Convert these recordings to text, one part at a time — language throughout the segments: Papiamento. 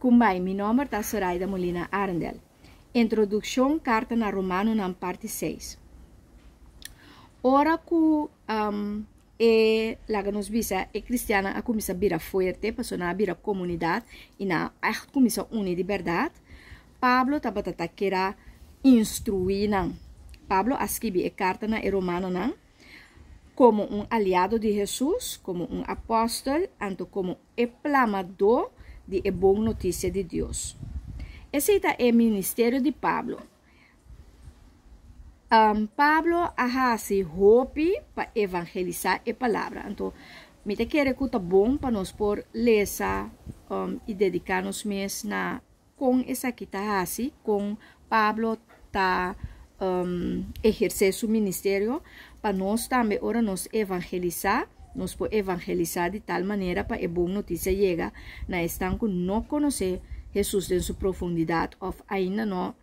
Kumbai, mi nomber ta Soraida Molina Arendel. Introdukshon Karta na Romanonan parti 6. Ora ku um, e laga nos bisa e kristiannan a kuminsá bira fuerte, pasobra nan a bira komunidat i nan a ègt kuminsá uni di bèrdat, Pablo tabata ta keda instruí nan. Pablo a skibi e karta na e romanonan komo un aliado di Hesus, komo un apòstel, anto komo e plamadó di e bon notisia di Dios. Esei ta e ministerio di Pablo. Um, Pablo a hasi hopi pa evangelisá e palabra. Anto, mi ta kere ku ta bon pa nos por lesa um, i dediká nos mes na kon esaki ta hasi, kon Pablo ta um, ehersé su ministerio, pa nos tambe ora nos evangelisá, nos por evangelisá di tal manera pa e bon notisia yega na esnan ku no konosé Hesus den su profundidat òf ainda no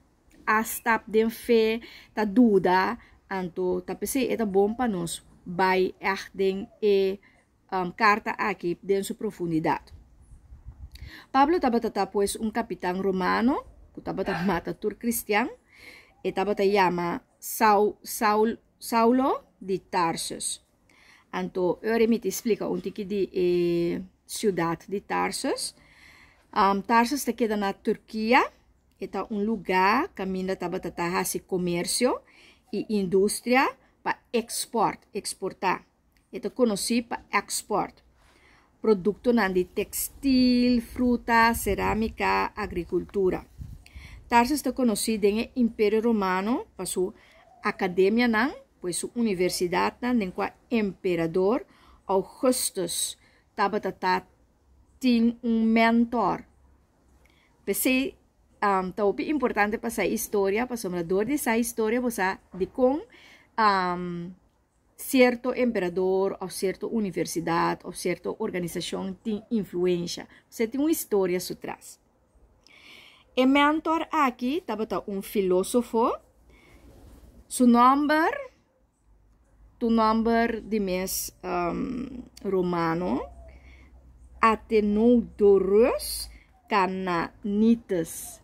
a stap den fe, ta duda, anto ta p'esei e ta bon pa nos bai ègt den e um, karta aki den su profundidat. Pablo tabata ta pues un kapitan romano ku tabata mata tur kristian. E tabata yama Saul, Saul, Saulo di Tarsus. Anto, ora mi ta splika un tiki di e siudat di Tarsus. Um, Tarsus ta keda na Turkia. E ta un lugá kaminda tabata ta hasi komersio i industria pa ekspòrt, eksportá. E ta konosí pa ekspòrt produktonan di tekstil, fruta, serámika, agrikultura. Tarsus ta konosí den e Imperio Romano pa su akademianan, pues su universidatnan den kua emperador Augustus tabata ta tin un mèntòr. P'esei um, ta hopi importante pa sa historia, pasobra dor di sa historia bo sa dikon um, sierto emperador òf sierto universidat òf sierto organisashon tin influensha. P'esei tin un historia su tras. E mentor aki tabata un filósofo. Su nòmber Tu nòmber di mes um, romano, Athenodorus Cananites.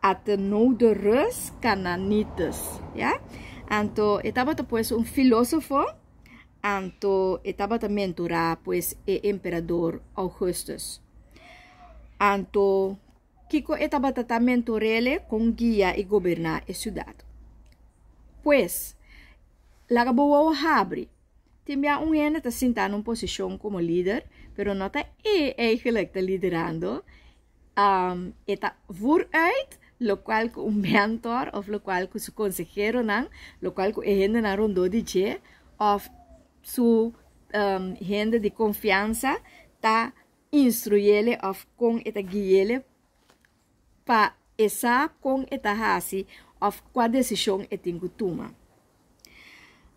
Athenodorus Cananites, ya? Anto e tabata pues un filósofo, anto e tabata mentorá pues e emperador Augustus. Anto Kiko e tabata ta mentor'ele kon guia i goberná e siudat. Pues, laga bo wowo habri. Tin bia un hende ta sintá na un posishon komo lider, pero no ta e eigenlijk ta liderando. Um, e ta vooruit lokual ku un mentor òf lokual ku su konseheronan, lokual ku e hendenan rondó di dje òf su um, hende di konfiansa ta instruyele of kon e ta guiele pa e sa kon e ta hasi of kua desishon e tin ku tuma.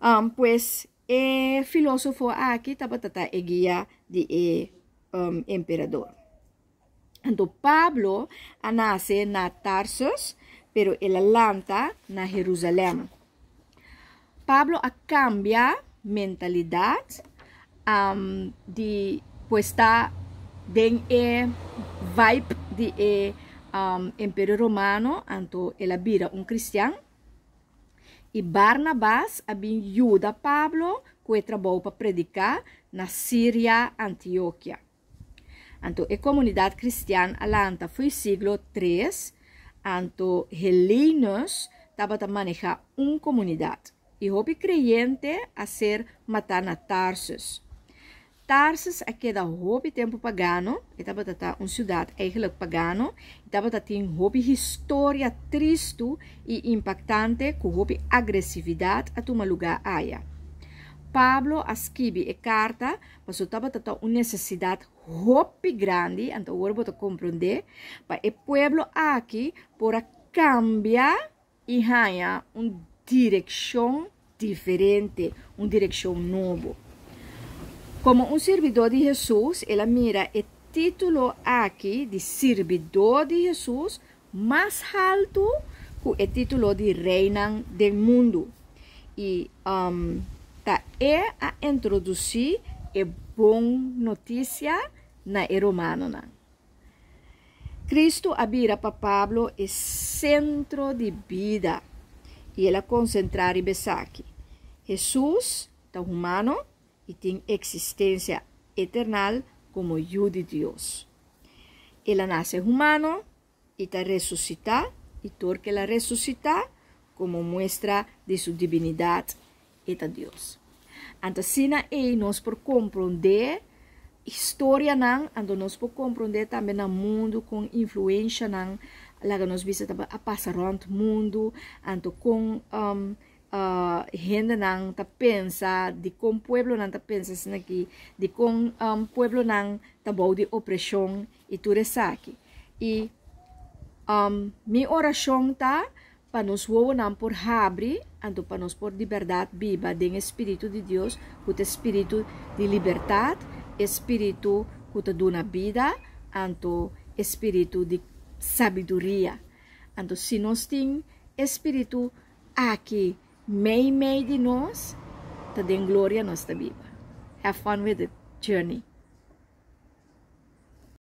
Um, pues e filósofo aki tabata ta e guia di e um, emperador. Anto Pablo a nase na Tarsus, pero el a lanta na Jerusalem. Pablo a kambia mentalidat um, di pues ta den e vibe di e um, Imperio Romano, anto el a bira un cristian. I Barnabas a bin yuda Pablo ku e trabou pa prediká na Siria, Antioquia. Anto e komunidat kristian a lanta fo'i siglo tres, anto Helenus tabata manehá un komunidat, i hopi kreyente a ser matá na Tarsus. Tarsus a keda hopi tempu pagano, e tabata ta un siudat eigenlijk pagano, i tabata tin hopi historia tristu i impaktante ku hopi agresividat a tuma lugá aya. Pablo a skibi e karta Pasobra tabata ta un nesesidat hopi grandi, anto awor bo ta komprondé, pa e pueblo aki por a kambia i haña un direkshon diferente, un direkshon nobo. Komo un sirbidó di Hesus, el a mira e título aki di sirbidó di Hesus mas haltu ku e título di reinan den mundu, i ta e a introdusí e bon notisia na e romanonan. Kristu a bira pa Pablo e sentro di bida i el a konsentrá riba esaki. Hesus ta humano i tin eksistensia eternal komo Yu di Dios. El a nase humano i ta resusitá, i tur ku el a resusitá komo muestra di su dibinidat, e ta Dios. Anto asina ei nos por komprondé historianan, anto nos por komprondé tambe na mundu kon influenshanan laga nos bisa ta a pasa rònt mundu, anto kon um, hendenan ta pensa, di kon pueblonan ta pensa asina aki, di kon um, pueblonan ta bou di opreshon i tur esaki. I um, mi orashon ta pa nos wowonan por habri, anto pa nos por di bèrdat biba den e Spiritu di Dios, ku ta e spiritu di libertat, e spiritu ku ta duna bida, anto e spiritu di sabiduria. Anto si nos tin e spiritu aki mei mei di nos, ta den gloria nos ta biba. Have fun with the journey.